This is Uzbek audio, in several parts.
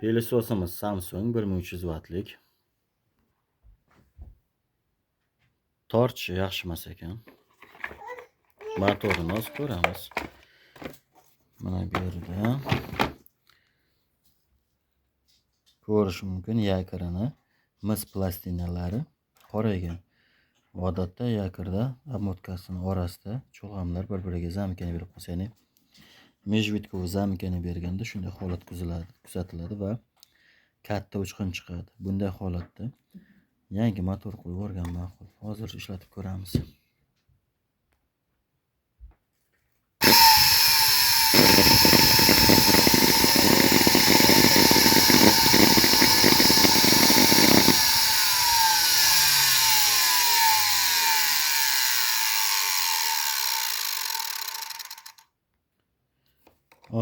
Pelesosimiz Samsung 1300 wattlik. Torch yaxshi emas ekan. Motorini hozir ko'ramiz. Mana bu yerda ko'rish mumkin yakirini, mis plastinalari qoraygan. Odatda yakirda obmotkasini orasida cho'g'amlar bir-biriga zamkani berib qo'ysa, ya'ni mejvitkov zamkani berganda shunday holat kuzatiladi va katta uchqun chiqadi. Bunday holatda yangi motor qo'yib yuborgan ma'qul. Hozir ishlatib ko'ramiz.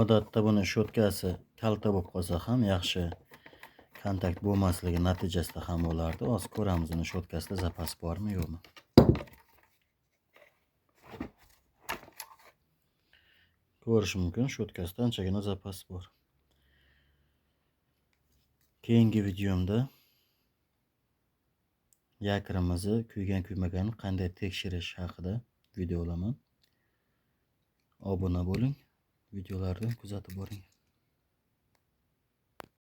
Odatda buni shotkasi kalta bo'lib qolsa ham yaxshi kontakt bo'lmasligi natijasida ham bo'lardi. Hozir ko'ramiz uni shotkasida zapas bormi yo'qmi. Ko'rish mumkin, shotkasida anchagina zapas bor. Keyingi videomda yakirimizni kuygan kuymaganini qanday tekshirish haqida video olaman. Obuna bo'ling. Videolarni kuzatib boring.